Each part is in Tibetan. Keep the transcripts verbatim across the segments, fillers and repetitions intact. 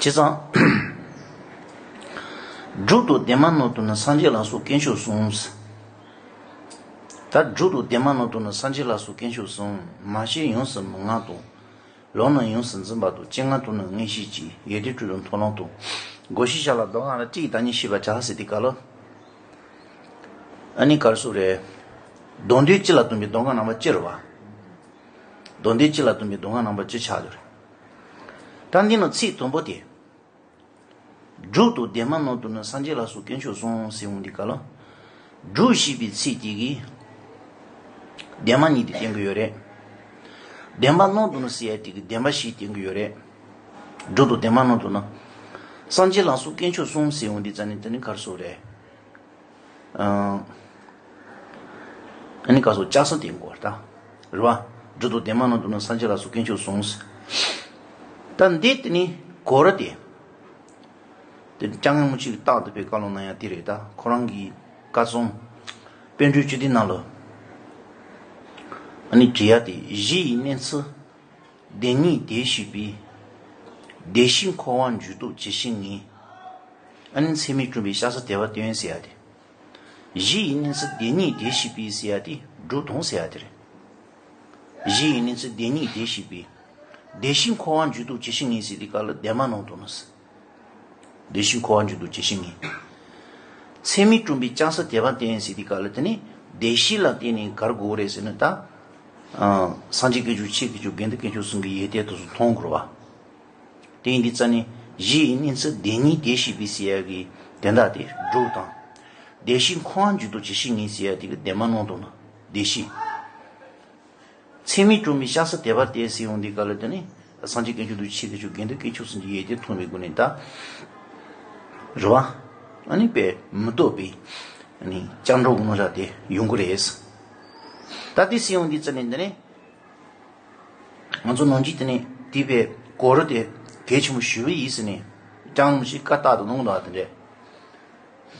བྱས་ཙང་། སྒྲུབ་ཏུ་བདེན་པ་རྣམས་དུ་ནི་སངས་རྒྱས་ལ་སོགས་དཀོན་མཆོག་གསུམ། ད་སྒྲུབ་ཏུ་བདེན་པ་རྣམས་དུ་ནི་སངས་རྒྱས་ལ་སོགས་དཀོན་མཆོག་གསུམ། མ་ཤེས་ཡོངས་སུ་མི་མངའ་དང་། ལོག་ན་ཡོངས་སུ་འཛིན་པ་དང་། སྤྱན་ལྔ་དུ་ནི་མངོན་ཤེས་ཀྱི། ཡོན་ཏན་དྲུག་ཏུ་མཐོང་ལམ་དང་། སྒོ་བཞི་ཞབས་ལ་བསྡོམས་ན་ལ་ཏིག་བདག་ཉིད་ཤེས་པར་བྱ་ཟེར་དུས་སྐབས་ལ། ཨ་ནི་ག་རེ་ཟེར་རེད། སྡོམ་དོན་སྤྱི་ལ་ལྡན་པའི་ལྡོམ་ཁ་རྣམ་པ་བཅུ་རེད་བ། སྡོམ་དོན་སྤྱི་ལ་ལྡན་པའི་ལྡོམ་ཁ་རྣམ་པ་བཅུ་ཆགས་ཡོད་རེད། ད་འདི་ནི་ཚིག་དང་པོ་དེ། སྒྲུབ་ཏུ་བདེན་པ་རྣམས་དུ་ནི་སངས་རྒྱས་ལ་སོགས་དཀོན་མཆོག་གསུམ་ཟེར་འོང་དུས་སྐབས་ལ། སྒྲུབ་ཞེས་པའི་ཚིག་དེ་གིས་བདེན་པ་གཉིས་དེ་སྟོན་གྱི་ཡོད་རེད། བདེན་པ་རྣམས་དུ་ནི་ཟེར་ཡ་དེ་གིས་བདེན་པ་བཞི་སྟོན་གྱི་ཡོད་རེད། སྒྲུབ་ཏུ་བདེན་པ་རྣམས་དུ་ནི། སངས་རྒྱས་ལ་སོགས་དཀོན་མཆོག་གསུམ་ཟེར་འོང་དུས་ཙ་ནི་དེ་ནི་ག་རེ་ཟེར་རེད། ཨ་ནི་ག་རེ་ཟེར། སྐྱ་སེར་དེ་གོ་ད། རེད་བ། སྒྲུབ་ཏུ་བདེན་པ་རྣམས་དུ་ནི་སངས་རྒྱས་ལ་སོགས་དཀོན་མཆོག་གསུམ་ཟེར། ད་འདི་དེ་ནི་གོ་ར་དེ། དེ་སྐྱབས་མགོན་རིན་པོ་ཆེ་གིས་རྟག་ཏུ་པའི་བཀའ་སློབ་གནང་ཡ་དེ་རེད། ད་ཁོ་རང་གི་བཀའ་རྩོམ་དཔལ་སྤྲུལ་བཅུ་བདུན་ནང་ལ། ཨ་ནི་བྲིས་ཡ་དེ། གཞི་ཡི་གནས་ཚུལ་བདེན་གཉིས་དེ་ཤེས་པས། བདེན་བཞི་འཁོར་བར་འཇུག་ལྡོག་ཇི་ཞིག་ངེས། ཨ་ནི་ཚད་མས་གྲུབ་པའི་སྐྱ་སེར་དད་པ་སྟོན་ཟེར་ཡ་དེ། གཞི་ཡི་གནས་ཚུལ་བདེན་གཉིས་དེ་ཤེས་པས་ཟེར་ཡ་དེ་སྒྲུབ་དང་ཟེར་ཡ་དེ་རེད། གཞི་ཡི་གནས་ཚུལ་བདེན་གཉིས་དེ་ཤེས་པས། བདེན་བཞི་འཁོར་བར་འཇུག་ལྡོག་ཇི་ཞིག་ངེས་ཟེར་དུས་སྐབས་ལ་བདེན་པ་རྣམས་དུ་ནི་ཟེར། བདེན་བཞི་འཁོར་བར་འཇུག་ལྡོག་ཇི་ཞིག་ངེས། ཚད་མས་གྲུབ་པའི་སྐྱ་སེར་དད་པ་སྟོན་ཟེར་དུས་སྐབས་ལ་དེ་ནི་བདེན་བཞི་ལ་བརྟེན་ནས་ག་རེ་དགོས་རེད་ཟེར་ན་ད། ཨ་སངས་རྒྱས་དཀོན་མཆོག་ཆོས་དཀོན་མཆོག་དགེ་འདུན་དཀོན་མཆོག་གསུམ་གྱི་ཡོན་ཏན་དེ་ཚོ་མཐོང་དགོས་རེད་བ། དེ་ཡིན་དུས་ཙ་ནི་གཞི་ཡི་གནས་ཚུལ་བདེན་གཉིས་དེ་ཤེས་པས་ཟེར་ཡ་གི་དོན་དག་དེ་སྒྲུབ་དང་། བདེན་བཞི་འཁོར་བར་འཇུག་ལྡོག་ཇི་ཞིག་ངེས་ཟེར་ཡ་དེ་གི་བདེན་པ་རྣམས་དུ་ནི་བདེན་བཞི། ཚད་མས་གྲུབ་པའི་སྐྱ་སེར་དད་པ་སྟོན་ཟེར་འོང་དུས་སྐབས་ལ་དེ་ནི་སངས་རྒྱས་དཀོན་མཆོག་དང་ཆོས་དཀོན་མཆོག་དགེ་འདུན་དཀོན་མཆོག་གསུམ་གྱི་ཡོན་ཏན་མཐོང་བའི་སྒོ་ནས་ད། རེད་བ། ཨ་ནི་དཔེ་མི་ལྡོག་པའི་ཨ་ནི་སྐྱབས་འགྲོ་གི་རྣམ་གཞག་དེ་ཡོང་གི་རེད། ད་དེ་ཟེར་འོང་དུས་ཙ་ནི་འདི་ནི། ང་ཚོ་ནང་ཆོས་དེ་ནི་དེ་བས་གོ་རུ་དེ་གལ་ཆེན་པོ་ཞུ་བ་ཡིན་ཟེར་ནས་ཀྱང་ལུང་ཞིག་བཀའ་རྟག་ཏུ་གནང་འདུག་དེ་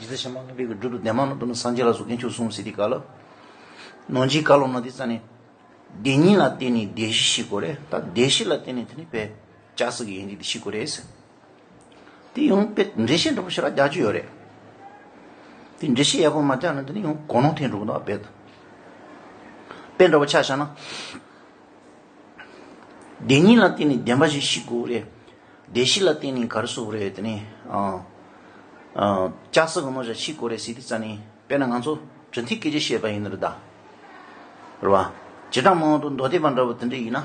འདྲས། རྗེ་བཙུན་བྱམས་པ་མགོན་པོའི་སྒྲུབ་ཏུ་བདེན་པ་རྣམས་དུ་ནི་སངས་རྒྱས་ལ་སོགས་དཀོན་མཆོག་གསུམ་ཟེར་དུས་སྐབས་ལ། ནང་ཆོས་བཀའ་སློབ་ནང་དེ་ཙ་ནས། བདེན་གཉིས་ལ་བརྟེན་ནས་བདེན་བཞི་ཤེས་དགོས་རེད། ད་བདེན་བཞི་ལ་བརྟེན་ནས་དེ་ནི་བས་སྐྱ་སེར་གྱི་ཡོན་ཏན་དེ་ཤེས་དགོས་རེད་ཟེར། དེ་ཡང་དཔེ་འགྲེལ་བཤད་འདྲ་པོ་ཞེ་དྲག་རྒྱག་རྒྱུ་ཡོད་རེད། དེ་འགྲེལ་བཤད་ཡག་པོ་མ་རྒྱག་ན་དེ་ནི་ཡང་གོ་ནོར་ཐེབས་འགྲོ་གི་འདུག་དཔེ་དང་། དཔེ་འདྲ་པོ་ཆ་བཞག་ན། བདེན་གཉིས་ལ་བརྟེན་ནས་བདེན་པ་བཞི་ཤེས་དགོས་རེད། བདེན་བཞི་ལ་བརྟེན་ནས་ག་རེ་ཟེར་དགོས་རེད་དེ་ནི། ཨ། ཨ། སྐྱ་སེར་གྱི་རྣམ་གཞག་ཤེས་དགོས་རེད་ཟེར་དུས་ཙ་ནི། དཔེར་ན་ང་ཚོ་གྲུབ་མཐའི་སྐད་ཆ་བཤད་པ་ཡིན་ན་རེད་ད། རེད་བ། བྱེ་བྲག་སྨྲ་བ་དང་མདོ་སྡེ་པ་འདྲ་པོ་དེ་འདྲ་ཡིན་ན།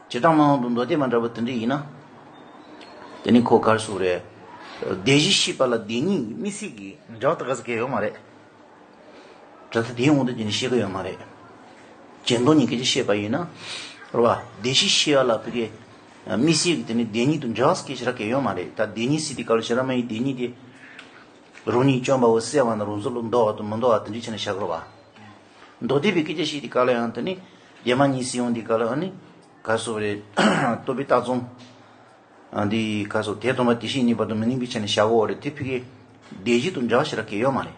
བྱེ་བྲག་སྨྲ་བ་དང་མདོ་སྡེ་པ་འདྲ་པོ་དེ་འདྲ་ཡིན་ན། དེ་ནི་ཁོ་ག་རེ་ཟེར་དགོས་རེད། བདེན་བཞི་ཤེས་པ་ལ་བདེན་གཉིས་དམིགས་བསལ་གྱི་འབྲེལ་བ་དེ་ག་ཟེ་ག་ཡོད་མ་རེད། གྲུབ་མཐའ་དེའི་དབང་དུ་བྱས་ནས་བཤད་ཀྱི་ཡོད་མ་རེད། གཞན་དོན་གཉིས་སྐད་ཆ་བཤད་པ་ཡིན་ན། རེད་བ། བདེན་བཞི་ཤེས་པ་ལ་བོད་སྐད། དམིགས་བསལ་གྱི་དེ་ནི་བདེན་གཉིས་དང་འབྲེལ་བ་སྐད་ཆ་ར་གས་ཡོད་མ་རེད། ད་བདེན་གཉིས་ཟེར་དུས་སྐབས་ལ་བྱེ་བྲག་སྨྲ་བའི་བདེན་གཉིས་དེ། རང་ཉིད་བཅོམ་པའོ་གསལ་བ་ན་རང་ཚུལ་ལ་འདོགས་པ་དང་མི་འདོགས་པ་དེ་འདྲ་བྱས་ནས་བཞག་གི་རེད་བ། མདོ་སྡེ་པའི་སྐད་ཆ་བཤད་དུས་སྐབས་ལ་ཡང་དེ་ནི། བདེན་པ་གཉིས་ཟེར་ཡོང་དུས་སྐབས་ལ་ཨ་ནི། ག་རེ་ཟེར་དགོས་རེད། རྟོགས་པའི་རྟགས་ཚང་། ཨ་འདི་ག་རེ་ཟེར་དོ་དེ་སྟོང་པ་དེ་བཞིན་ཉིད་པ་དང་མི་གནས་པའི་ཆ་ནས་བཞག་གི་ཡོད་རེད། དེ་ཕ་གིའི་བདེན་བཞི་དང་འབྲེལ་བ་ཞེ་དྲག་གས་ཡོད་མ་རེད།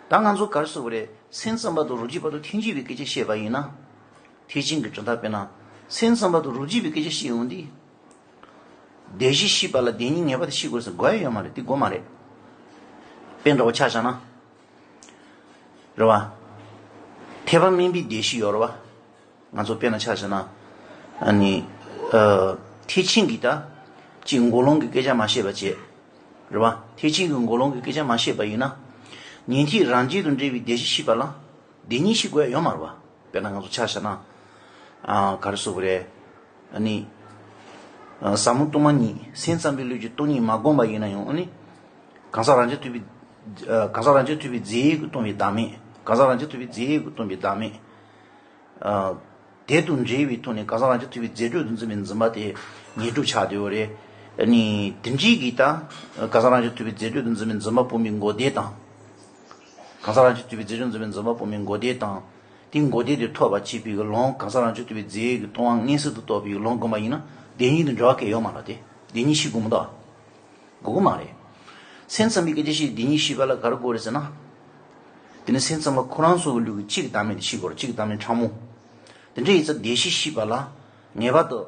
ད་ང་ཚོ་ག་རེ་ཟེར་དགོས་རེད། སེམས་ཙམ་པ་དང་རིགས་གཅིག་པ་དང་ཐལ་འགྱུར་བའི་སྐད་ཆ་བཤད་པ་ཡིན་ན། ཐེག་ཆེན་གྱི་གྲུབ་མཐའ་དཔེར་ན། སེམས་ཙམ་པ་དང་རིགས་གཅིག་པའི་སྐད་ཆ་བཤད་ཡོང་དུས། བདེན་བཞི་ཤེས་པ་ལ་བདེན་གཉིས་ངེས་པར་དུ་ཤེས་དགོས་ཟེར་དགོས་ཡ་ཡོད་མ་རེད། དེ་དགོས་མ་རེད། དཔེ་འདྲ་པོ་ཆ་བཞག་ན། རེད་བ། ཐེག་པ་དམན་པའི་བདེན་བཞི་ཡོད་རེད་བ། ང་ཚོ་དཔེར་ན་ཆ་བཞག་ན། ཨ་ནི། ཨ། ཐེག་ཆེན་གྱི་ད། ཅིག་འགོག་ལམ་གྱི་སྐད་ཆ་མ་བཤད་པ་བྱས། རེད་བ། ཐེག་ཆེན་གྱི་འགོག་ལམ་གྱི་སྐད་ཆ་མ་བཤད་པ་ཡིན་ན། ཉན་ཐོས་རང་རྒྱལ་དང་འབྲེལ་བའི་བདེན་བཞི་ཤེས་པ་ལ། བདེན་གཉིས་ཤེས་དགོས་ཡ་ཡོད་མ་རེད་བ། དཔེར་ན་ང་ཚོ་ཆ་བཞག་ན། ཨ། ག་རེ་ཟེར་དགོས་རེད། ཨ་ནི། ཨ། ཟབ་མོ་སྟོང་པ་ཉིད་སེམས་ཙམ་པའི་ལུགས་ཀྱི་སྟོང་ཉིད་མ་བསྒོམས་པ་ཡིན་ན་ཡང་ཨ་ནི། གང་ཟག་རང་རྐྱ་ཐུབ་པའི། ཨ། གང་ཟག་རང་རྐྱ་ཐུབ་པའི་རྫས་ཡོད་ཀྱིས་སྟོང་པའི་བདག་མེད། གང་ཟག་རང་རྐྱ་ཐུབ་པའི་རྫས་ཡོད་ཀྱིས་སྟོང་པའི་བདག་མེད། ཨ། དེ་དང་འབྲེལ་བའི་ཐོག་ནས་གང་ཟག་རང་རྐྱ་ཐུབ་པའི་རྫས་སྒྲོ་དང་འཛིན་པའི་འཛིན་པ་དེ་ངེས་གྲུབ་ཆགས་བསྡད་ཡོད་རེད། ཨ་ནི་དེ་འདྲའི་གི་ད། གང་ཟག་རང་རྐྱ་ཐུབ་པའི་རྫས་སྒྲོ་དང་འཛིན་པའི་འཛིན་པ་སྤོང་བའི་འགོག་བདེན་དང་། གང་ཟག་རང་རྐྱ་ཐུབ་པའི་རྫས་སྒྲོ་འཛིན་པའི་འཛིན་པ་སྤོང་བའི་འགོག་བདེན་དང་། དེའི་འགོག་བདེན་དེ་ཐོབ་པར་བྱེད་པའི་ལམ་གང་ཟག་རང་རྐྱ་ཐུབ་པའི་རྫས་ཀྱི་སྟོང་པ་མངོན་སུམ་དུ་རྟོགས་པའི་ལམ་བསྒོམ་པ་ཡིན་ན་བདེན་གཉིས་དང་འབྲེལ་བ་གང་ཡང་ཡོད་མ་རེད་དེ། བདེན་གཉིས་ཤེས་དགོས་མི་འདུག་དགོས་ཀྱི་མ་རེད། སེམས་ཙམ་པའི་སྐད་ཆ་བཤད་བདེན་གཉིས་ཤེས་པ་ལ་ག་རེ་དགོས་རེད་ཟེར་ན། དེ་ནི་སེམས་ཙམ་པ་ཁོ་རང་ཚོ་གི་ལུགས་ཀྱི་གཅིག་གི་བདག་མེད་དེ་ཤེས་དགོས་རེད། གཅིག་གི་བདག་མེད་ཕྲ་མོ། དེ་འདྲ་ཡིན་ཙང་བདེན་བཞི་ཤེས་པ་ལ་ངེས་པར་དུ།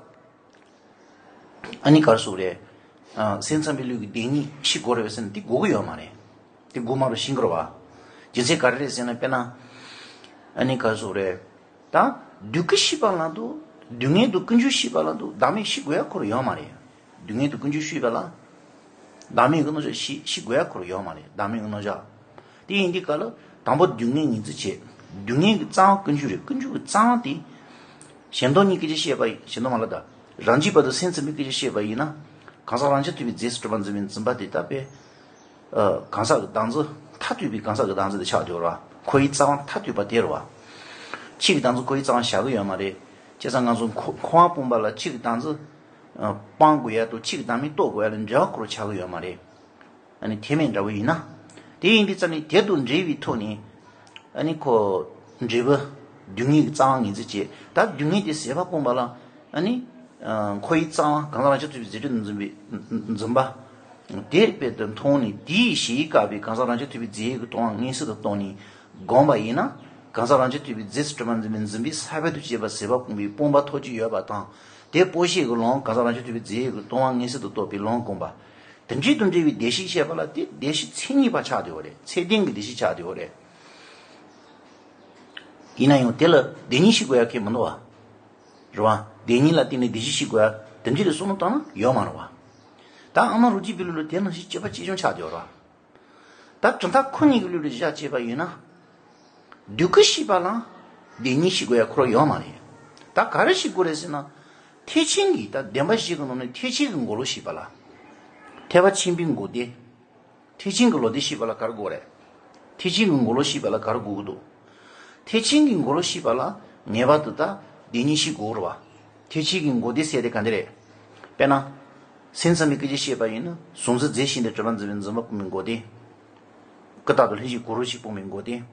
ཨ་ནི་ག་རེ་ཟེར་དགོས་རེད། ཨ། སེམས་ཙམ་པའི་ལུགས་ཀྱི་བདེན་གཉིས་ཤེས་དགོས་རེད་པས་ཟེར་ན་དེ་དགོས་ཀྱི་ཡོད་མ་རེད། དེ་དགོས་མ་རེད་ཤེས་ཀྱི་རེད་པ། རྒྱུ་མཚན་ག་རེ་རེད་ཟེར་ན་དཔེར་ན། ཨ་ནི་ག་རེ་ཟེར་དགོས་རེད། ད་སྡུག་གི་ཤེས་པ་ལ་འདུག་སྡུག་བསྔལ་དང་ཀུན་འབྱུང་ཤེས་པ་ལ་འདུག་བདག་མེད་ཤེས་དགོས་ཡ་ཁོ་རང་ཡོད་མ་རེད། སྡུག་བསྔལ་དང་ཀུན་འབྱུང་ཤེས་པ་ལ། བདག་མེད་ཀྱི་རྣམ་གཞག་ཤེས་ཤེས་དགོས་ཡ་ཁོ་རང་ཡོད་མ་རེད། བདག་མེད་ཀྱི་རྣམ་གཞག་དེ་ཡིན་དུས་ག་ལ་དང་པོ་སྡུག་བསྔལ་ངོས་འཛིན་བྱེད། སྡུག་བསྔལ་གྱི་རྩ་བ་ཀུན་འབྱུང་རེད། ཀུན་འབྱུང་གི་རྩ་བ་དེ། གཞན་སྟོང་ཉིད་སྐད་ཆ་བཤད་པ་ཡིན་གཞན་སྟོང་མ་ལབ་ད། རང་རྒྱུད་པ་དང་སེམས་ཙམ་པའི་སྐད་ཆ་བཤད་པ་ཡིན་ན། གང་ཟག་རང་རྐྱ་ཐུབ་པའི་རྫས་སུ་གྲུབ་པར་འཛིན་པའི་འཛིན་པ་དེ་ལྟ་བས། ཨ། གང་ཟག་གི་བདག་འཛིན་མཐར་ཐུག་པའི་གང་ཟག་གི་བདག་འཛིན་དེ་ཆགས་བསྡད་ཡོད་རེད་པ། ཁོ་ཡི་རྩ་བ་མཐར་ཐུག་པ་དེ་རེད་པ། ཕྱིའི་བདག་འཛིན་ཁོ་ཡི་རྩ་བ་བཞག་གི་ཡོད་མ་རེད། བྱས་ཙང་ང་ཚོ་འཁོར་འཁོར་བ་སྤོང་བ་ལ་ཕྱིའི་བདག་འཛིན། ཨ། སྤང་དགོས་ཡ་དང་ཕྱིའི་བདག་མེད་རྟོགས་དགོས་ཡ་ལ་འབྲེལ་བ་ཁོ་རང་ཆགས་ཀྱི་ཡོད་མ་རེད། ཨ་ནི་ཐེག་དམན་འདྲ་བོ་ཡིན་ན། དེ་ཡིན་དུས་ཙམ་ནས་དེ་དང་འབྲེལ་བའི་ཐོག་ནས། ཨ་ནི་ཁོ། འབྲས་བུ། སྡུག་བསྔལ་གྱི་རྩ་བ་ངོས་འཛིན་བྱེད། ད་སྡུག་བསྔལ་དེ་ཟད་པ་སྤངས་པ་ལ། ཨ་ནི། ཨ། ཁོ་ཡི་རྩ་བ་གང་ཟག་རང་རྐྱ་ཐུབ་པའི་རྫས་སུ་གྲུབ་པར་འཛིན་པའི་འཛིན་པ། དེ་དཔེ་དེ་མཐོང་ནས་དེའི་གཞི་བཀག་པའི་གང་ཟག་རང་རྐྱ་ཐུབ་པའི་རྫས་ཡོད་ཀྱི་སྟོང་པ་མངོན་སུམ་དུ་རྟོགས་ནས་བསྒོམས་པ་ཡིན་ན། གང་ཟག་རང་རྐྱ་ཐུབ་པའི་རྫས་སུ་གྲུབ་པར་འཛིན་པའི་འཛིན་པའི་ས་བོན་དང་བཅས་པ་ཟད་པ་སྤངས་པའི་སྤངས་པ་ཐོབ་ཀྱི་ཡོད་པ་དང་། དེ་སྤོང་བྱེད་ཀྱི་ལམ་གང་ཟག་རང་རྐྱ་ཐུབ་པའི་རྫས་ཡོད་ཀྱི་སྟོང་པ་མངོན་སུམ་དུ་རྟོགས་པའི་ལམ་བསྒོམ་པ། དེ་འདྲའི་དང་འབྲེལ་བའི་བདེན་བཞི་བཤད་པ་ལ་དེ་བདེན་བཞི་མཚན་ཉིད་པ་ཆགས་བསྡད་ཡོད་རེད། ཚད་ལྡན་གྱི་བདེན་བཞི་ཆགས་བསྡད་ཡོད་རེད། ཡིན་ན་ཡང་དེ་ལ་བདེན་གཉིས་ཤེས་དགོས་ཡ་གང་ཡང་མི་འདུག་པ། རེད་པ། བདེན་གཉིས་ལ་བརྟེན་ནས་བདེན་བཞི་ཤེས་དགོས་ཡ་དེ་འདྲ་རེད་བསམ་བློ་བཏང་ན་ཡོད་མ་རེད་པ། ད་ཨ་མ་རོ་གཅིག་པའི་ལུགས་ལ་དེ་ནང་བཞིན་དཔྱོད་པ་གཅིག་མཚུངས་ཆགས་བསྡད་ཡོད་རེད་པ། ད་གྲུབ་མཐའ་ཁོ་གཉིས་ཀྱི་ལུགས་ལ་བཞག་བྱས་པ་ཡིན་ན། སྡུག་གི་ཤེས་པ་ལ་བདེན་གཉིས་ཤེས་དགོས་ཡ་ཁོ་རང་ཡོད་མ་རེད། ད་ག་རེ་ཤེས་དགོས་རེད་ཟེར་ན། ཐེག་ཆེན་གྱི་ད་བདེན་པ་བཞི་གི་ནང་ནས་ཐེག་ཆེན་གྱི་འགོག་ལུགས་ཤེས་པ་ལ། ཐེག་པ་ཆེན་པོའི་འགོག་བདེན། ཐེག་ཆེན་གྱི་ལོག་ལྟ་ཤེས་པ་ལ་ག་རེ་དགོས་རེད། ཐེག་ཆེན་གྱི་འགོག་ལུགས་ཤེས་པ་ལ་ག་རེ་དགོས་ཀྱི་འདུག་ཐེག་ཆེན་གྱི་འགོག་ལུགས་ཤེས་པ་ལ་ངེས་པར་དུ་ད་བདེན་གཉིས་ཤེས་དགོས་རེད་པ། ཐེག་ཆེན་གྱི་འགོག་བདེན་ཟེར་དེ་ག་འདྲ་རེད། དཔེར་ན། སེམས་ཙམ་པའི་སྐད་ཆ་བཤད་པ་ཡིན་ན་གཟུང་འཛིན་རྫས་གཞན་དུ་གྲུབ་པར་འཛིན་པའི་འཛིན་པ་སྤོང་བའི་འགོག་བདེན། ཀུན་བཏགས་དང་ལྷན་སྐྱེས་གོ་རིམ་གཅིག་སྤོང་བའི་འགོག་བདེན།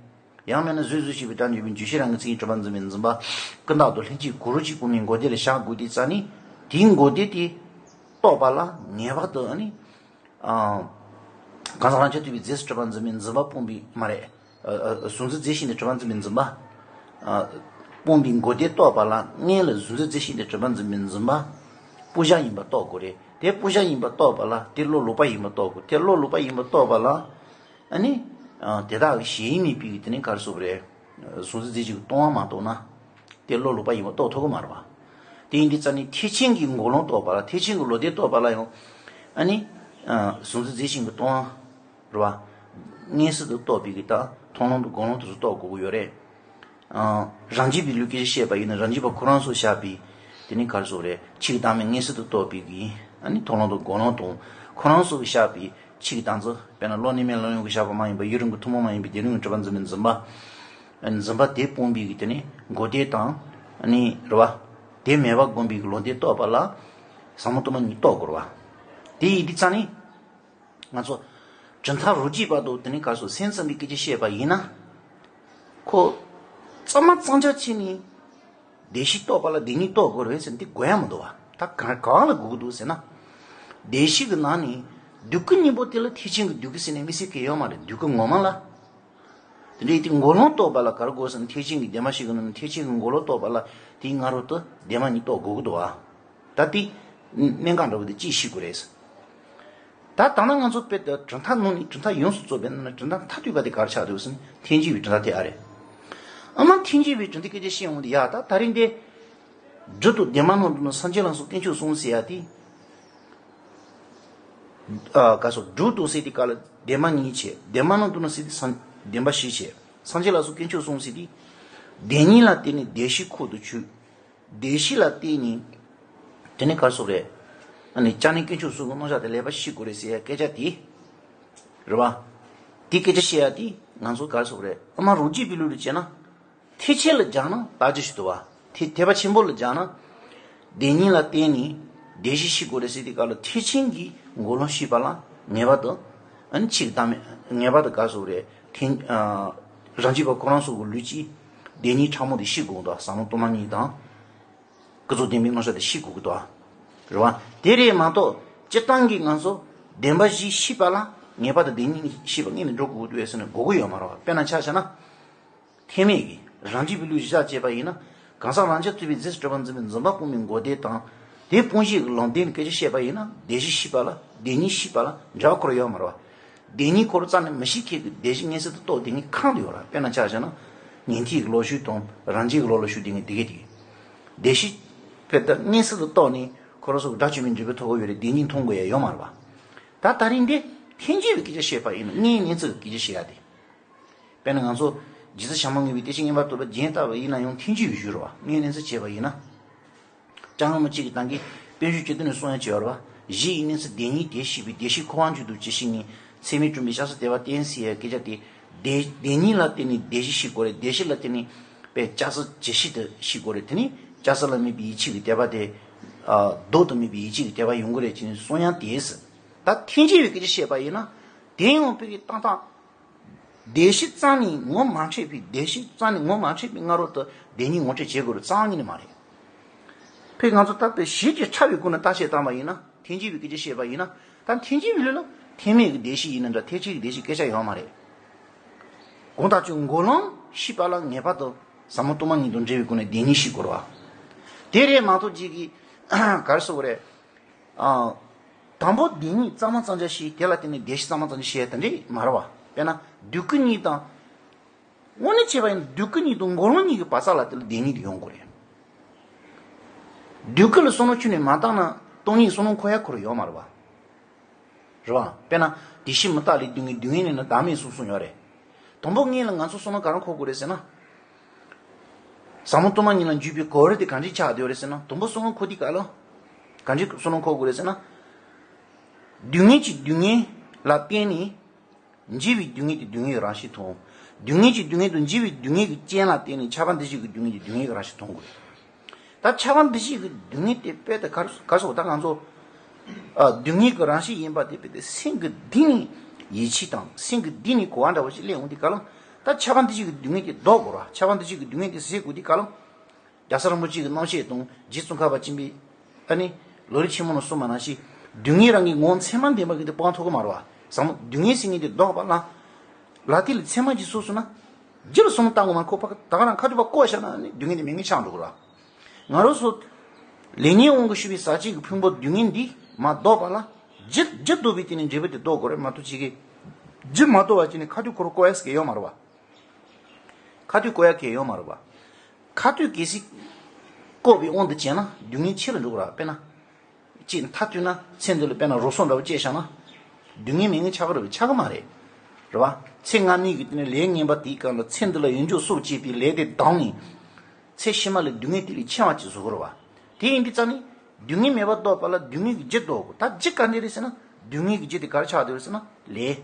ཡང་མིན་ན་བཟོད་བཟོད་ཤེས་པའི་སྒྲ་འཇུག་པའི་འཇུག་ཤེས་རང་གི་མཚན་ཉིད་གྲུབ་པར་འཛིན་པའི་འཛིན་པ། ཀུན་བཏགས་དང་ལྷན་སྐྱེས་གོ་རིམ་གཅིག་སྤོང་བའི་འགོག་བདེན་ལ་བཞག་དགོས་དུས་ཙ་ནི། དེའི་འགོག་བདེན་དེ། རྟོགས་པ་ལ་ངེས་པར་དུ་ཨ་ནི། ཨ། གང་ཟག་རང་རྐྱ་ཐུབ་པའི་རྫས་སུ་གྲུབ་པར་འཛིན་པའི་འཛིན་པ་སྤོང་བའི་མ་རེད། ཨ། ཨ། གཟུང་འཛིན་རྫས་གཞན་དུ་གྲུབ་པར་འཛིན་པའི་འཛིན་པ། ཨ། སྤོང་བའི་འགོག་བདེན་རྟོགས་པ་ལ་སྔོན་ལ་གཟུང་འཛིན་རྫས་གཞན་དུ་གྲུབ་པར་འཛིན་པའི་འཛིན་པ། སྤོང་བྱ་ཡིན་པ་རྟོགས་དགོས་རེད། དེ་སྤོང་བྱ་ཡིན་པ་རྟོགས་པ་ལ་དེ་བློ་ལོག་པ་ཡིན་པ་རྟོགས་དགོས། དེ་བློ་ལོག་པ་ཡིན་པ་རྟོགས་པ་ལ། ཨ་ནི། ཨ། དེ་དག་གི་གཞན་ཡུལ་མེད་པའི་དེ་ནི་ག་རེ་ཟེར་དགོས་རེད། གཟུང་འཛིན་རྫས་གཞན་གྱི་སྟོང་པ་མ་རྟོགས་ན། དེ་བློ་ལོག་པ་ཡིན་པ་རྟོགས་ཐུབ་ཀྱི་མ་རེད་པ། དེ་ཡིན་དུས་ཙ་ནི་ཐེག་ཆེན་གྱི་འགོག་ལམ་རྟོགས་པ་ལ་ཐེག་ཆེན་གྱི་ལོག་ལྟ་རྟོགས་པ་ལ་ཡང་། ཨ་ནི། ཨ། གཟུང་འཛིན་རྫས་གཞན་གྱི་སྟོང་པ། རེད་པ། མངོན་སུམ་དུ་རྟོགས་པའི་གི་ད་མཐོང་ལམ་དང་སྒོམ་ལམ་དེ་ཚོ་རྟོགས་དགོས་ཀྱི་ཡོད་རེད། ཨ། རང་རྒྱུད་པའི་ལུགས་ཀྱི་བཤད་པ་ཡིན་ན་རང་རྒྱུད་པ་ཁོ་རང་ཚོ་བཞག་པའི། དེ་ནི་ག་རེ་ཟེར་དགོས་རེད། ཕྱིའི་བདག་མེད་མངོན་སུམ་དུ་རྟོགས་པའི་གི། ཨ་ནི་མཐོང་ལམ་དང་སྒོམ་ལམ་དང་ཁོ་རང་ཚོ་གི་བཞག་པའི། ཕྱིའི་བདག་འཛིན། དཔེར་ན་བློ་གནས་མེད་བློ་ཡོད་ཀྱི་བཞག་པ་མ་ཡིན་པར་ཡུལ་རང་གི་ཐུན་མོང་མ་ཡིན་པའི་བདེན་རང་གི་གྲུབ་པར་འཛིན་པའི་འཛིན་པ། འཛིན་པ་དེ་སྤོང་བའི་གི་དེ་ནི་འགོག་བདེན་དང་། ཨ་ནི་རེད་པ། དེ་མེད་པ་སྒོམ་པའི་གི་ལོག་ལྟ་རྟོགས་པ་ལ། ཟབ་མོ་སྟོང་པ་ཉིད་རྟོགས་དགོས་རེད་པ། དེ་ཡིན་དུས་ཙ་ནི། ང་ཚོ། གྲུབ་མཐའ་རང་རྒྱུད་པ་དང་དེ་ནི་ག་རེ་ཟེར་སེམས་ཙམ་པའི་སྐད་ཆ་བཤད་པ་ཡིན་ན། ཁོ། གཙང་མ་གཙང་རྐྱང་བྱས་ནས། བདེན་བཞི་རྟོགས་པ་ལ་བདེན་གཉིས་རྟོགས་དགོས་རེད་ཟེར་ན་དེ་དགོས་ཡ་མི་འདུག་པ། ད་གང་གང་ལ་དགོས་ཀྱི་འདུག་ཟེར་ན། བདེན་བཞི་གི་ནང་ནས་སྡུག་གི་གཉེན་པོ་དེ་ལ་ཐེག་ཆེན་གྱི་སྡུག་གི་ཟེར་ནས་དམིགས་བསལ་གང་ཡང་ཡོད་མ་རེད། སྡུག་གི་ངོ་མ་ལ། དེ་འདྲ་ཡིན་དུས་འགོག་ལམ་རྟོགས་པ་ལ་ག་རེ་དགོས་ཟེར་ན་ཐེག་ཆེན་གྱི་བདེན་པ་བཞི་གི་ནང་ནས་ཐེག་ཆེན་གྱི་འགོག་ལམ་རྟོགས་པ་ལ་དེའི་སྔ་རོལ་དུ་བདེན་པ་གཉིས་རྟོགས་དགོས་ཀྱི་འདུག་པ། ད་དེ། གནད་འགག་འདྲ་བོ་དེ་ཅིག་ཤེས་དགོས་རེད། ད་ད་ལྟ་ང་ཚོ་དཔེ་དེ་གྲུབ་མཐའ་ནང་ནས་གྲུབ་མཐའ་ཡོངས་སུ་རྫོགས་པའི་ནང་ན་གྲུབ་མཐའ་མཐར་ཐུག་པ་དེ་ག་རེ་ཆགས་འདུག་ཟེར་ན་ཐེག་ཆེན་གྱི་གྲུབ་མཐའ་དེ་ཨ་རེད། ཨ་མ་ཐེག་ཆེན་གྱི་གྲུབ་མཐའི་སྐད་ཆ་བཤད་འོང་དུས་ཡ་ད་ད་རིང་འདི། སྒྲུབ་དང་བདེན་པ་སྣོད་དུ་ནི་སངས་རྒྱས་ལ་སོགས་དཀོན་མཆོག་གསུམ་ཟེར་ཡ་དེ། ཨ་ག་སོ་སྒྲུབ་དང་ཟེར་དེ་ག་ལ་བདེན་པ་གཉིས་བྱས། བདེན་པ་སྣོད་དུ་ནི་ཟེར་དེ་སངས་བདེན་པ་བཞི་བྱས། སངས་རྒྱས་ལ་སོགས་དཀོན་མཆོག་གསུམ་ཟེར་དེ། བདེན་གཉིས་ལ་བརྟེན་ནས་བདེན་བཞི་ཁོ་ནར་ཆུད། བདེན་བཞི་ལ་བརྟེན་ནས། དེ་ནི་ག་རེ་ཟེར་དགོས་རེད། ཨ་ནི་བྱས་ནས་དཀོན་མཆོག་གསུམ་གྱི་རྣམ་གཞག་དེ་ལེགས་པར་ཤེས་དགོས་རེད་ཟེར་ཡ་སྐད་ཆ་དེ། རེད་པ། དེ་སྐད་ཆ་བཤད་ཡ་དེ་ང་ཚོ་ག་རེ་ཟེར་དགོས་རེད། ཨ་མ་རང་རྒྱུད་པའི་ལུགས་ལ་བྱས་ན། ཐེག་ཆེན་ལ་སྦྱར་ན་ལྟ་རྒྱུ་ཞིག་འདུག་པ། ཐེག་ཐེག་པ་ཆེན་པོ་ལ་སྦྱར་ན། བདེན་གཉིས་ལ་བརྟེན་ནས་བདེན་བཞི་ཤེས་དགོས་རེད་ཟེར་དུས་སྐབས་ལ་ཐེག་ཆེན་གྱི་འགོག་ལམ་ཤེས་པ་ལ་ངེས་པར་དུ། ཨ་ནི་ཕྱིའི་བདག་མེད་ངེས་པར་དུ་ག་རེ་ཟེར་དགོས་རེད། ཐེག་ཨ། རང་རྒྱུད་པ་ཁོ་རང་ཚོ་གི་ལུགས་ཀྱིས་བདེན་གཉིས་ཕྲ་མོ་དེ་ཤེས་དགོས་འདུག་ཟབ་མོ་སྟོང་པ་ཉིད་དང་། ཀུན་རྫོབ་བདེན་པའི་རྣམ་གཞག་དེ་ཤེས་དགོས་ཀྱི་འདུག་རེད་པ། དེ་རེད་མ་གཏོགས་སྤྱིར་བཏང་གི་ང་ཚོ་བདེན་པ་བཞི་ཤེས་པ་ལ་ངེས་པར་དུ་བདེན་གཉིས་ཤེས་པ་སྔོན་ནས་འགྲོ་དགོས་ཀྱི་འདུག་ཟེར་ན་དགོས་ཀྱི་ཡོད་མ་རེད་པ། དཔེར་ན་ཆ་བཞག་ན། ཐེག་དམན་གྱི་རང་རྒྱུད་པའི་ལུགས་གཞི་བཞག་བྱས་པ་ཡིན་ན། གང་ཟག་རང་རྐྱ་ཐུབ་པའི་རྫས་སུ་གྲུབ་པར་འཛིན་པའི་འཛིན་པ་སྤོང་བའི་འགོག་བདེན་དང་། དེ་སྤོང་བྱེད་ཀྱི་ལམ་བདེན་ནི་སྐད་ཆ་བཤད་པ་ཡིན་ན། བདེན་བཞི་ཤེས་པ་ལ་བདེན་གཉིས་ཤེས་པ་ལ་འབྲེལ་བ་ཁོ་རང་ཡོད་མ་རེད་བ། བདེན་གཉིས་ཁོ་རང་རྩ་ནས་མི་ཤེས་མཁན་གྱི་བདེན་བཞི་མངོན་གསལ་དུ་རྟོགས་བསྡད་མཁན་གང་དུ་ཡོད་རེད། དཔེར་ན་ཆ་བཞག་ན། ཉན་ཐོས་ཀྱི་ལོག་ཞུགས་དང་རང་རྒྱལ་གྱི་ལོག་ལ་ཞུགས་བསྡད་མཁན་དེ་གས་དེ་གས། བདེན་བཞི་དཔེ་ད་མངོན་གསལ་དུ་རྟོགས་ནས་ཁོ་རང་ཚོ་གི་དགྲ་བཅོམ་པའི་འབྲས་བུ་ཐོབ་ཀྱི་ཡོད་རེད། བདེན་གཉིས་མཐོང་དགོས་ཡ་ཡོད་མ་རེད་བ། ད་ད་རིང་འདི་ཐལ་འགྱུར་བའི་སྐད་ཆ་བཤད་པ་ཡིན་ན། དངོས་གནས་ཚུལ་གྱི་སྐད་ཆ་བཤད་ཡ་དེ། དཔེར་ན་ང་ཚོ་རྗེ་བཙུན་བྱམས་མགོན་པའི་བསྟན་བཅོས་མངོན་པར་རྟོགས་པའི་རྒྱན་ལྟ་བུ་ཡིན་ན་ཡང་ཐལ་འགྱུར་བའི་གཞུང་རེད་བ། དངོས་གནས་ཚུལ་བྱས་པ་ཡིན་ན། ལྕང་རོང་མི་གཅིག་གི་ཐང་གི་དཔལ་འབྱོར་གྱི་དོན་ནས་གསུང་ཡ་ཅིག་ཡོད་རེད་བ། གཞི་ཡི་གནས་ཚུལ་བདེན་གཉིས་དེ་ཤེས་པས། བདེན་བཞི་འཁོར་བ་མཇུག་ཏུ་ཇི་ཞིག་ནས། ཚད་མས་བསྐྲུན་པའི་ཤ་ཟ་དེ་བ་བསྟན་ཟེར་ཡ་སྐད་ཆ་དེ། བདེན་བདེན་གཉིས་ལ་བརྟེན་ནས་བདེན་བཞི་ཤེས་དགོས་རེད། བདེན་བཞི་ལ་བརྟེན་ནས་པའི་ལྕགས་སྲེག་ཇི་ཞིག་ཏུ་ཤེས་དགོས་རེད། དེ་ནས་ལྕགས་སྲེག་ལ་དམིགས་པའི་ཡིད་ཆེས་ཀྱི་དད་པ་དེ། ཨ། མདོག་ཏུ་དམིགས་པའི་ཡིད་ཆེས་ཀྱི་དད་པ་ཡོང་གི་རེད་ཅེས་གསུང་ཡ་དེས། ད་ཐལ་འགྱུར་བའི་སྐད་ཆ་བཤད་པ་ཡིན་ན། དེ་ཡང་བོད་ཀྱི་ཏག་ཏག་བདེན་བཞི་རྩ་ནས་ངོ་མ་འཕྲོད་པའི། བདེན་བཞི་རྩ་ནས་ངོ་མ་འཕྲོད་པའི་སྔ་རོལ་དུ་བདེན་གཉིས་ངོ་སྤྲོད་བྱེད་དགོས་རེད། རྩ་བ་ཉིད་ནས་མ་རེད། ཕ་གི་ང་ཚོ་ད་དཔེ་གཞི་གི་ཕྲ་བའི་སྒོ་ནས་བརྟག་དཔྱད་བཏང་བ་ཡིན་ན། ཐལ་འགྱུར་བའི་སྐད་ཆ་བཤད་པ་ཡིན་ན། ད་ཐལ་འགྱུར་བའི་ལུགས་ལ་ཐེག་དམན་གྱི་བདེན་བཞི་ཡིན་ན་འདྲ། ཐེག་ཆེན་གྱི་བདེན་བཞི་སྐད་ཆ་ཡོད་མ་རེད། དགོངས་དག་ཅིག་འགོག་ལམ་ཤེས་པ་ལ་ངེས་པར་དུ་ཟབ་མོ་སྟོང་པ་ཉིད་དང་འབྲེལ་བའི་སྒོ་ནས་བདེན་གཉིས་ཤེས་དགོས་རེད་བ། དེ་རེད་མ་གཏོགས་ཅིག་གིས་ག་རེ་ཟེར་དགོས་རེད། ཨ། དང་པོ་བདེན་གཉིས་གཙང་མ་གཙང་རྐྱང་ཤེས། དེ་ལ་བརྟེན་ནས་བདེན་བཞི་གཙང་མ་གཙང་རྐྱང་ཤེས་ཡ་དེ་འདྲས་མ་རེད་བ། དཔེར་ན་འདོད་རྒུ་གཉིས་དང་། དངོས་གནས་བྱས་པ་ཡིན་ན་འདོད་རྒུ་གཉིས་དང་འགོག་ལམ་གཉིས་ཀྱི་བར་མཚམས་ལ་དེ་ལ་བདེན་གཉིས་དེ་ཡོང་དགོས་རེད། འདོད་རྒུ་ལ་བསམ་བློ་ཁྱོན་ནས་མ་བཏང་ན་སྟོང་ཉིད་བསམ་བློ་འཁོར་ཡ་ཁོ་རང་ཡོད་མ་རེད་བ། རེད་བ། དཔེར་ན་བདེན་བཞི་མི་རྟག་ལས་སྡུག་བསྔལ། སྡུག་བསྔལ་ནི་ནི་བདག་མེད་གསུངས་གསུངས་ཡོད་རེད། དང་པོ་ངེད་ལ་ང་ཚོ་བསམ་བློ་ག་རེ་འཁོར་དགོས་རེད་ཟེར་ན། ཟབ་མོ་སྟོང་པ་ཉིད་ལ་འཇུག་པའི་གོ་རིམ་དེ་ག་འདྲས་ཆགས་བསྡད་ཡོད་རེད་ཟེར་ན། དང་པོ་བསམ་བློ་འཁོར་དུས་སྐབས་ལ། ག་འདྲས་བསམ་བློ་འཁོར་དགོས་རེད་ཟེར་ན། སྡུག་བསྔལ་གྱི་སྡུག་བསྔལ་ལ་བརྟེན་ནས། འཇིགས་པའི་སྡུག་བསྔལ་གྱི་སྡུག་བསྔལ་གྱི་རང་བཞིན་མཐོང་། སྡུག་བསྔལ་གྱི་སྡུག་བསྔལ་དང་འཇིགས་པའི་སྡུག་བསྔལ་གྱི་རྐྱེན་ལ་བརྟེན་ནས་ཆགས་པ་འདུ་བྱེད་ཀྱི་སྡུག་བསྔལ་གྱི་སྡུག་བསྔལ་གྱི་རང་བཞིན་མཐོང་དགོས། ད་ཆགས་པ་འདུ་བྱེད་ཀྱི་སྡུག་བསྔལ་དེ་དཔེ་དེ་ག་རེ་ག་རེ་ཟེར། ད་ང་ཚོ་ཨ་སྡུག་བསྔལ་གྱི་རང་བཞིན་ཡིན་པ་དེ་དཔེ་དེ་སེམས་ཀྱི་གཏིང་ནས་ཡིད་ཆེས་དང་སེམས་ཀྱི་གཏིང་ནས་གོ་བ་འདྲ་བོ་ཞིག་སླེབས་འོང་དུས་སྐབས་ལ། ད་ཆགས་པ་འདུ་བྱེད་ཀྱི་སྡུག་བསྔལ་དེ་ལྡོག་དགོས་ར། ཆགས་པ་འདུ་བྱེད་ཀྱི་སྡུག་བསྔལ་དེ་ཟད་དགོས་དུས་སྐབས་ལ། རྒྱལ་ཚབ་རིན་པོ་ཆེ་གི་རྣམ་བཤད་དང་རྗེ་ཙོང་ཁ་པ་ཆེན་པོས་ཨ་ནི་ལམ་རིམ་ཆེན་མོ་ནང་གསུངས་པ་ནང་བཞིན། སྡུག་བསྔལ་རང་གི་ངོ་བོ་མཚན་མ་བདེན་པ་གི་དེ་སྤང་ཐུབ་ཀྱི་མ་རེད་བ། ཟབ་མོ་སྡུག་བསྔལ་ཟེར་མཁན་དེ་ལྡོག་པ་ལ། ལ་དེ་ལ་མཚན་མ་ཅིག་གསུངས་སོང་ན། རྒྱུ་ལ་བསམ་བློ་བཏང་དགོས་མ་རེད། ཁོ་ཕ་ད་ག་རང་ཁ་ཐུག་པ་བཀོད་བཞག་ན་ནི་སྡུག་བསྔལ་དེ་མེད་མཁན་ཆགས་འགྲོ་གི་རེད་བ། ང་རང་ཚོ་ལས་ཉོན་དབང་གིས་ཞུགས་པའི་ཟག་བཅས་ཀྱི་ཕུང་པོ་སྡུག་བསྔལ་འདི་མ་ལྡོག་པ་ལ། རྒྱུ་རྒྱུ་ལྡོག་པའི་སྟེང་ནས་འབྲས་བུ་དེ་ལྡོག་དགོས་རེད་མ་གཏོགས་ཅིག་གིས་རྒྱུ་མ་ལྡོག་པ་ཅིག་ནི་ཁ་ཐུག་ཁོ་རང་བཀོད་ཡ་ཟེར་མཁན་ཡོད་མ་རེད་བ། ཁ་ཐུག་བཀོད་ཡ་གལ་ཡོད་མ་རེད་བ། ཁ་ཐུག་གལ་སྲིད་བཀོད་པའི་དབང་དུ་བྱས་ན་སྡུག་བསྔལ་ཆེ་རུ་འགྲོ་གི་རེད་བ། དཔེར་ན། གཅིག་མཐའ་གཏུགས་ན་ཚེ་འདི་ལ་དཔེར་ན་རོ་སོ་འདྲ་བོ་བཅད་བཞག་ན། སྡུག་བསྔལ་མེད་མཁན་ཆགས་ཀྱི་རེད་བ། ཆགས་ཀྱི་མ་རེད། རེད་བ། ཚེ་སྔ་མའི་གི་དེ་ནས་ལས་ངན་པ་དེའི་སྒང་ལ་ཚེ་འདི་ལ་ཡོན་མཆོག་སྲོག་བཅད་པའི་ལས་དེ་ལྡང་ནས། ཚེ་ཕྱི་མ་ལ་སྡུག་བསྔལ་དེ་ལས་ཆེ་བ་ཅིག་བཟོ་གི་རེད་བ། དེ་ཡིན་དུས་ཙང་ནི། སྡུག་བསྔལ་མེད་པར་ལྡོག་པ་ལ་སྡུག་བསྔལ་གྱི་རྒྱུ་ལྡོག་དགོས། ད་རྒྱུ་ག་འདྲ་རེད་ཟེར་ན། སྡུག་བསྔལ་གྱི་རྒྱུ་དེ་ག་རེ་ཆགས་བསྡད་ཡོད་ཟེར་ན། ལས།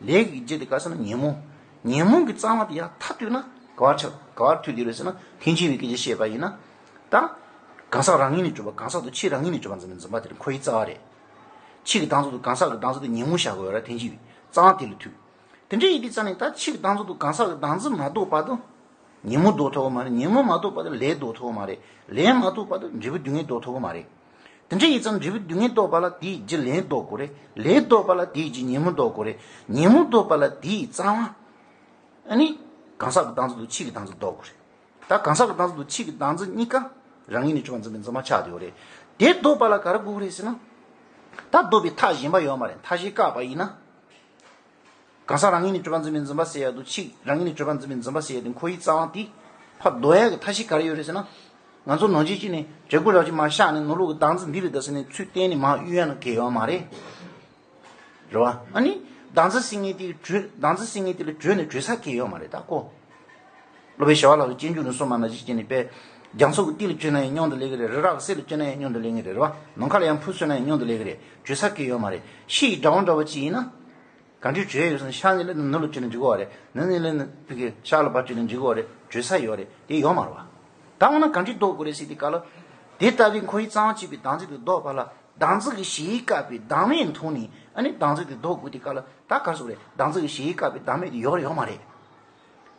ལས་ཀྱི་རྒྱུ་དེ་ག་རེ་ཟེར་ན་ཉོན་མོངས། ཉོན་མོངས་ཀྱི་རྩ་བ་དེ་ཡར་མཐའ་གཏུགས་ན་ག་བར་ཆགས། ག་བར་མཐུད་དེ་རེད་ཟེར་ན། ཐལ་འགྱུར་བའི་སྐད་ཆ་བཤད་པ་ཡིན་ན། ད། གང་ཟག་རང་ངོས་ནས་གྲུབ་པ། གང་ཟག་དང་ཕྱིའི་རང་ངོས་ནས་གྲུབ་པ་འཛིན་པའི་འཛིན་པ་དེ་ཁོ་ཡི་རྩ་བ་རེད། ཕྱིའི་གི་བདག་འཛིན་དང་གང་ཟག་གི་བདག་འཛིན་དེ་ཉོན་མོངས་བཞག་དགོས་ར། ཐལ་འགྱུར་བའི་རྩ་བ་དེ་ལ་མཐུད། དེ་འདྲ་ཡིན་དུས་ཙང་ནས་ད་ཕྱིའི་གི་བདག་འཛིན་དང་གང་ཟག་གི་བདག་འཛིན་མ་ལྡོག་བར་དུ། ཉོན་མོངས་ལྡོག་ཐུབ་ཀྱི་མ་རེད། ཉོན་མོངས་མ་ལྡོག་བར་དུ་ལས་ལྡོག་ཐུབ་ཀྱི་མ་རེད། ལས་མ་ལྡོག་བར་དུ་འབྲས་བུ་སྡུག་བསྔལ་ལྡོག་ཐུབ་ཀྱི་མ་རེད། དེ་འདྲ་ཡིན་ཙང་འབྲས་བུ་སྡུག་བསྔལ་ལྡོག་པ་ལ་དེའི་རྒྱུ་ལས་ལྡོག་དགོས་རེད། ལས་ལྡོག་པ་ལ་དེའི་རྒྱུ་ཉོན་མོངས་ལྡོག་དགོས་རེད། ཉོན་མོངས་ལྡོག་པ་ལ་དེའི་རྩ་བ། ཨ་ནི། གང་ཟག་གི་བདག་འཛིན་དང་ཕྱིའི་གི་བདག་འཛིན་ལྡོག་དགོས་རེད། ད་གང་ཟག་གི་བདག་འཛིན་དང་ཕྱིའི་གི་བདག་འཛིན་གཉིས་ཀ་རང་ངོས་ནས་གྲུབ་པ་འཛིན་པའི་འཛིན་པ་ཆགས་བསྡད་ཡོད་རེད། དེ་ལྡོག་པ་ལ་ག་རེ་དགོས་ཀྱི་རེད་ཟེར་ན། ད་ལྡོག་པའི་མཐའ་གཞན་པ་ཡོད་མ་རེད། མཐའ་གཞན་བཀག་པ་ཡིན་ན། གང་ཟག་རང་ངོས་ནས་གྲུབ་པ་འཛིན་པའི་འཛིན་པ་ཟེར་ཡ་དང་ཕྱིའི་རང་ངོས་ནས་གྲུབ་པ་འཛིན་པའི་འཛིན་པ་ཟེར་ཡ་དེ་ཁོ་ཡི་རྩ་བ་དེ། ཕར་ལྡོག་ཡ་གི་མཐའ་གཞན་ག་རེ་ཡོད་རེད་ཟེར་ན། ང་ཚོ་ནང་བཞིན་གཅིག་ནས་བྱེད་སྒོ་རང་བཞིན་མར་བཞག་ནས་ནོར་ལུག་གི་བདག་འཛིན་འདི་རེད་ད་ཟེར་ནས་ཚུར་བསྟན་ནས་མར་གཡུག་ཡ་ནི་གལ་ཡོད་མ་རེད། རེད་བ། ཨ་ནི། བདག་འཛིན་ཟེར་མཁན་དེ་གྲོལ། བདག་འཛིན་ཟེར་མཁན་དེ་ལ་གྲོལ་ནས་གྲོལ་ས་གལ་ཡོད་མ་རེད་ད་ཀོ། སློབ་དཔོན་ཞི་བ་ལྷ་གིས་སྤྱོད་འཇུག་ནས་གསུངས་པ་ནང་བཞིན་བྱས་ནས་དཔེ། རྒྱ་མཚོ་གི་གཏིང་ལ་བསྐྱོད་ན་ཡང་མཉམ་དུ་སླེབས་ཀྱི་རེད། རི་རབ་ཀྱི་གསེབ་ལ་བསྐྱོད་ན་ཡང་མཉམ་དུ་སླེབས་ཀྱི་རེད། རེད་བ། ནམ་མཁའ་ལ་ཡར་འཕུར་སོང་ན་ཡང་མཉམ་དུ་སླེབས་ཀྱི་རེད། གྲོལ་ས་གལ་ཡོད་མ་རེད། ཕྱི་ཡི་དགྲ་བོ་འདྲ་བོ་ཅིག་ཡིན་ན། གང་འདྲའི་གྲོལ་ཡོད་ཟེར་ན་ཤར་ནས་སླེབས་ན་ནུབ་ལ་བསྐྱོད་ན་འགྲིག་གི་རེད། ནུབ་ནས་སླེབས་ན་ཕ་གི་ཤར་ལ་ཕར་བསྐྱོད་ན་འགྲིག་གི་རེད། གྲོལ་ས་ཡོད་རེད། དེ་ཡོད་མ་རེད་བ། ད་འོ་ན་གང་འདྲའི་ལྡོག་དགོས་རེད་ཟེར་དུས་སྐབས་ལ། དེ་ལྟ་བུའི་ཁོ་ཡི་རྩ་བ་གཅིག་པའི་བདག་འཛིན་དེ་ལྡོག་པ་ལ། བདག་འཛིན་གྱི་གཞལ་ཡས་བཀག་པའི་བདག་མེད་མཐོང་ནས་ཨ་ནི་བདག་འཛིན་དེ་ལྡོག་དགོས་དུས་སྐབས་ལ་ད་ག་རེ་ཟེར་དགོས་རེད། བདག་འཛིན་གྱི་གཞལ་ཡས་བཀག་པའི་བདག་མེད་དེ་ཡོད་རེད་ཡོད་མ་རེད།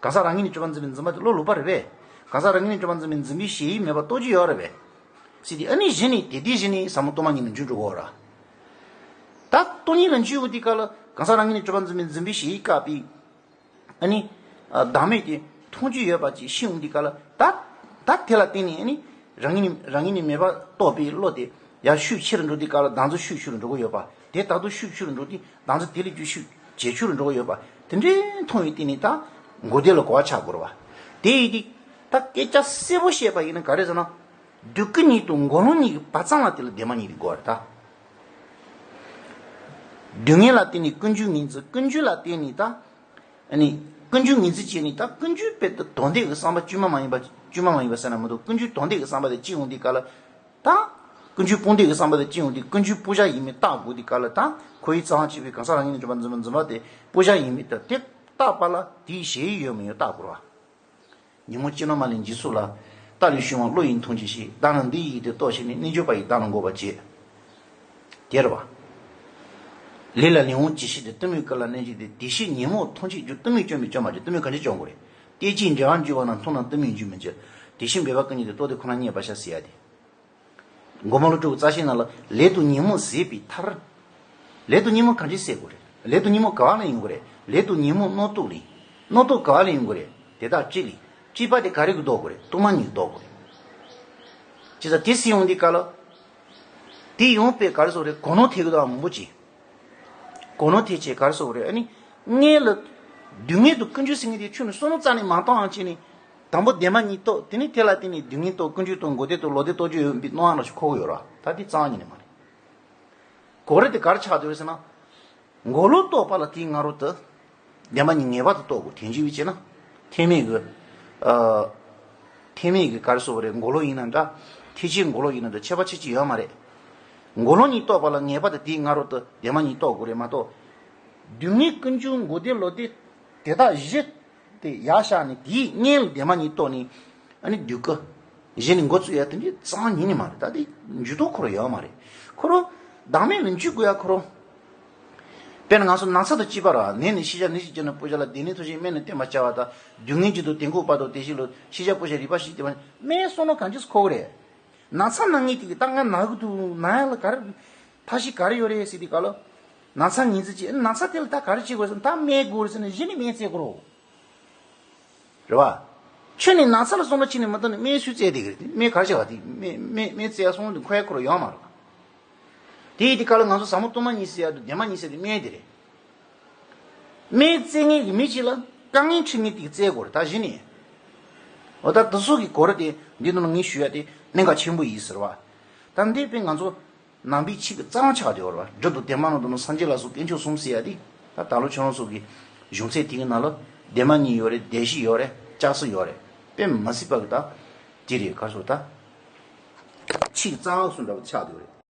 གང་ཟག་རང་ངོས་ནས་གྲུབ་པ་འཛིན་པའི་འཛིན་པ་དེ་བློ་ལོག་པ་རེད་པས། གང་ཟག་རང་ངོས་ནས་གྲུབ་པ་འཛིན་པའི་འཛིན་པའི་གཞལ་ཡས་མེད་པ་རྟོགས་རྒྱུ་ཡོད་རེད་པས། ཟེར་དུས་ཨ་ནི་གཞི་ནས་དེ་དེ་གཞི་ནས་ཟབ་མོ་སྟོང་པ་ཉིད་ལ་འཇུག་འགྲོ་དགོས་ར། ད་སྟོང་ཉིད་ལ་འཇུག་དགོས་དུས་སྐབས་ལ་གང་ཟག་རང་ངོས་ནས་གྲུབ་པ་འཛིན་པའི་འཛིན་པའི་གཞལ་ཡས་བཀག་པའི། ཨ་ནི། ཨ། བདག་མེད་དེ་མཐོང་རྒྱུ་ཡོད་པ་ཅིག་ཤེས་འོང་དུས་སྐབས་ལ་ད། ད་དེ་ལ་བརྟེན་ནས་ཨ་ནི། རང་ཉིད་རང་ཉིད་ནི་མེད་པ་རྟོགས་པའི་བློ་དེ་ཡར་ཤུགས་ཆེ་རུ་འགྲོ་དུས་སྐབས་ལ་བདག་འཛིན་ཤུགས་ཆེ་རུ་འགྲོ་གི་ཡོད་པ། དེ་ད་དུང་ཤུགས་ཆེ་རུ་འགྲོ་དུས་བདག་འཛིན་དེ་ལས་ཀྱང་ཤུགས་ཇེ་ཆེ་རུ་འགྲོ་གི་ཡོད་པ། དེ་འདྲའི་མཐོང་བའི་སྟེང་ནས་ད་མགོ་བདེ་ལ་གོ་བ་ཆགས་དགོས་རེད་བ། དེ་ཡིན་དུས་ད་སྐད་ཆ་གསལ་པོ་བཤད་པ་ཡིན་ན་ག་རེ་ཟེར་ན། སྡུག་ཀུན་ཉིད་དང་མགོ་ལོག་གཉིས་ཀྱི་བར་མཚམས་ལ་དེ་ལ་བདེན་པ་གཉིས་དེ་དགོས་རེད་ད། སྡུག་བསྔལ་ལ་བརྟེན་ནས་ཀུན་འབྱུང་ངོས་འཛིན། ཀུན་འབྱུང་ལ་བརྟེན་ནས་ད། ཨ་ནི། ཀུན་འབྱུང་ངོས་འཛིན་བྱས་ནས་ད་ཀུན་འབྱུང་དཔེ་དོན་དམ་གྱི་བསམ་པ་བཅོས་མ་མ་ཡིན་པ། བཅོས་མ་མ་ཡིན་པ་ཟེར་ན་མི་འདུག་ཀུན་འབྱུང་དོན་དམ་གྱི་བསམ་པ་དེ་ཅི་ཡོང་དུས་སྐབས་ལ། ད། ཀུན་འབྱུང་སྤངས་འདུས་ཀྱི་བསམ་པ་དེ་ཅི་ཡོང་དུས་ཀུན་འབྱུང་སྤོང་བྱ་ཡིན་མིན་བརྟག་དགོས་དུས་སྐབས་ལ་ད་ཁོ་བོའི་རྩ་བ་གཅིག་པའི་གང་ཟག་རང་ཉིད་ནས་བྱུང་བ་འཛིན་པ་འཛིན་པ་དེ་སྤོང་བྱ་ཡིན་མིན་ད་དེ་བརྟག་པ་ལ་དེའི་གཞལ་ཡས་ཡོད་མིན་ཡང་བརྟག་དགོས་རེད་བ། ཉོན་མོངས་སྤྱི་ནོར་མ་ལུས་འཇིག་ཚོགས་ལ། རྟ་ལས་བྱུང་བ་བློ་ཡིས་མཐོང་ཆོས་ཤིག་བདག་ནི་འདི་ཡི་ཡུལ་དུ་གཏོགས་ཤིང་ནི། རྣལ་འབྱོར་པ་ཡིས་བདག་ལ་འགོད་པར་བྱེད། དེ་རེད་བ། ལས་ལ་ལས་འོང་ཇི་སྲིད་དུ། གཏི་མུག་ཀུན་ལ་གནས་བྱེད་དེ། དེ་ཕྱིར་ཉོན་མོངས་མཐོང་ཆོས་རྒྱུ། གཏི་མུག་བཅོམ་པས་བཅོམ་མ་གྱུར། གཏི་མུག་གང་ཅི་བཅོམ་དགོས་རེད། གཏད་ཅིང་འབྲེལ་བར་འགྱུར་བ་རྣམས། མཐོང་ན་གཏི་མུག་འགྱུར་མི་འགྱུར། དེ་ཕྱིར་འབད་པ་ཀུན་གྱིས་དེ། རྟོགས་ཏེ་ཁོ་ན་མཉེས་པར་བྱ་ཟེར་ཡ་དེ། མགོ་མ་ལོག་དྲུག་པོ་རྩ་ཤེའི་ནང་ལ་ལས་དང་ཉོན་མོངས་ཟད་པའི་མཐར། ལས་དང་ཉོན་མོངས་གང་ཅི་ཟད་དགོས་རེད། ལས་དང་ཉོན་མོངས་ག་བ་ལ་ཡོང་གི་རེད། ལས་དང་ཉོན་མོངས་རྣོ་རྟུལ་ལ། རྣོ་རྟུལ་ག་བ་ལ་ཡོང་གི་རེད། དེ་དག་སྤྱི་ལ། སྤྱི་པ་དེ་ག་རེ་གིས་ཟློག་དགོས་རེད། གཏི་མུག་གཉིས་ཟློག་དགོས་རེད། བྱས་ཙང་དེ་སྲིད་ཡོང་དུས་སྐབས་ལ། དེ་ཡོང་པས་ག་རེ་ཟེར་དགོས་རེད། གོ་ནོར་ཐེབས་ཀྱི་འདུག་བ་མང་པོ་ཅིག་གོ་ནོར་ཐེབས་བྱས་ག་རེ་ཟེར་དགོས་རེད། ཨ་ནི། སྔོན་ལ། སྡུག་བསྔལ་དང་ཀུན་འབྱུང་ཟེར་མཁན་དེ་ཁྱོན་ནས་བསམ་བློ་རྩ་ནས་མ་བཏང་བ་བྱས་ནས། དང་པོ་བདེན་པ་གཉིས་རྟོགས། དེ་ནས་དེ་ལ་བརྟེན་ནས་སྡུག་བསྔལ་རྟོགས། ཀུན་འབྱུང་རྟོགས། མགོ་བདེ་རྟོགས། ལོག་ལྟ་རྟོགས་རྒྱུ་ཡོད་པའི་སྣང་བ་ལ་ཞིག་འཁོར་གྱི་ཡོད་རེད་བ། ད་དེ་རྩ་བ་ཉིད་ནས་མ་རེད། གོ་རིམ་དེ་ག་རེ་ཆགས་བསྡད་ཡོད་ཟེར་ན། མགོ་ལོག་རྟོགས་པ་ལ་དེའི་སྔ་རོལ་དུ། བདེན་པ་གཉིས་ངེས་པར་དུ་རྟོགས་དགོས། དོན་སྤྱི་བྱས་ན། ཐེག་དམན་གྱི། ཨ། ཐེག་དམན་གྱི་ག་རེ་ཟེར་དགོས་རེད། མགོ་ལོག་ཡིན་ན་འདྲ། ཐེག་ཆེན་མགོ་ལོག་ཡིན་ན་འདྲ། ཁྱད་པར་ཆེ་ཆེ་ཡོད་མ་རེད། མགོ་ལོག་གཉིས་རྟོགས་པ་ལ་ངེས་པར་དུ་དེའི་སྔ་རོལ་དུ་བདེན་པ་གཉིས་རྟོགས་དགོས་རེད་མ་གཏོགས། སྡུག་བསྔལ་ཀུན་འབྱུང་མགོ་བདེ་ལོག་ལྟ་དེ་དག་བཞི། དེ་ཡར་བཞག་ནས་དེའི་སྔོན་ལ་བདེན་པ་གཉིས་རྟོགས་ནས། ཨ་ནི་སྡུག་ཀུན། གཞི་ནས་མགོ་བཙུགས་ཡ་དེ་འདྲའི་རྩ་བ་ཉིད་ནས་མ་རེད། ད་དེ་འཇུག་ཐབས་ཁོ་རང་ཡོད་མ་རེད། ཁོ་རང་བདག་མེད་ལ་འཇུག་དགོས་ཡ་ཁོ་རང་། དཔེར་ན་ང་ཚོ་ན་ཚ་དང་བཅས་པ་ར། ནད་ནི་ཤེས་བྱ་ནད་ཀྱིས་བསྐྱེད་ནས། སྤོང་བྱ་ལ་བདེ་གནས་མཐོང་ཞིང་སྨན་ནི་བསྟེན་པར་བྱ་བ་དང་། སྡུག་བསྔལ་གྱི་དུག་དེ་འགོག་པ་དང་། དེ་བཞིན་ལུས་ཤེས་བྱ་སྤོང་བྱ་རིག་པ་བཞིན་བསྟེན་པ། སྨན་གསུངས་ནོ་གང་ཅི་ཁོ་རེད། ན་ཚ་ན་ངེས་དེ་གི་ད་ང་ན་གི་འདུག་ན་ཡ་ལ་ག་རེ། ཐབས་ཤེས་ག་རེ་ཡོད་རེད་ཟེར་དུས་སྐབས་ལ། ན་ཚ་ངོས་འཛིན་བྱེད། ན་ཚ་དེ་ལ་ད་ག་རེ་བྱེད་དགོས་ཟེར་ན། ད་སྨན་དགོས་རེད་ཟེར་ནས་གཞི་ནས་སྨན་བཙལ་དགོས་རེད། རེད་བ། ཁྱོན་ནས་ན་ཚ་ལ་བསམ་བློ་བྱས་ནས་མ་བཏང་ནས་སྨན་སུས་བཙལ་བསྡད་ཀྱི་རེད་དེ། སྨན་ག་རེ་བྱེད་པ་དེ། སྨན་སྨན་སྨན་བཙལ་ཡ་སོང་དུས་ཁོ་ཡ་ཁོ་རང་ཡོད་མ་རེད་བ། དེ་ཡིན་དུས་སྐབས་ལ་ང་ཚོ་ཟབ་མོ་གཏི་མུག་གཉིས་ཟེར་ཡ་དང་བདེན་པ་གཉིས་ཟེར་དེ་སྨན་དེ་རེད། སྨན་བཙལ་མཁན་གྱི་མི་གཅིག་ལ་དཀའ་ངལ་འཕྲད་མཁན་དེ་གིས་བཙལ་དགོས་རེད། ད་གཞི་ནས། འོ་ད་དེ་ཚོ་གི་གོ་རིམ་དེ་འདི་ནང་ལ་ངས་ཞུ་ཡ་དེ་གནད་འགག་ཆེན་པོ་ཡིན་ཟེར་བ། ད་འདི་དཔེ་ང་ཚོ་ནང་པའི་ཆོས་ཀྱི་རྩ་བ་ཆགས་བསྡད་ཡོད་རེད་བ། སྒྲུབ་དང་བདེན་པ་རྣམས་དང་ནི། སངས་རྒྱས་ལ་སོགས་དཀོན་མཆོག་གསུམ་ཟེར་ཡ་དེ། ད་ད་ལོ་ཁྱོད་རང་ཚོ་གི་གཞུང་ཚད་དེ་གི་ནང་ལ་བདེན་པ་གཉིས་ཡོད་རེད། བདེན་བཞི་ཡོད་རེད། ལྕགས་སྲེག་ཡོད་རེད། དཔེ་མི་སྲིད་པ་གི་ད་དེ་རེད། ག་རེ་ཟེར་ད་ཆོས་ཀྱི་རྩ་བ་སུ་འདྲ་བ་ཆགས་བསྡད་ཡོད་རེད།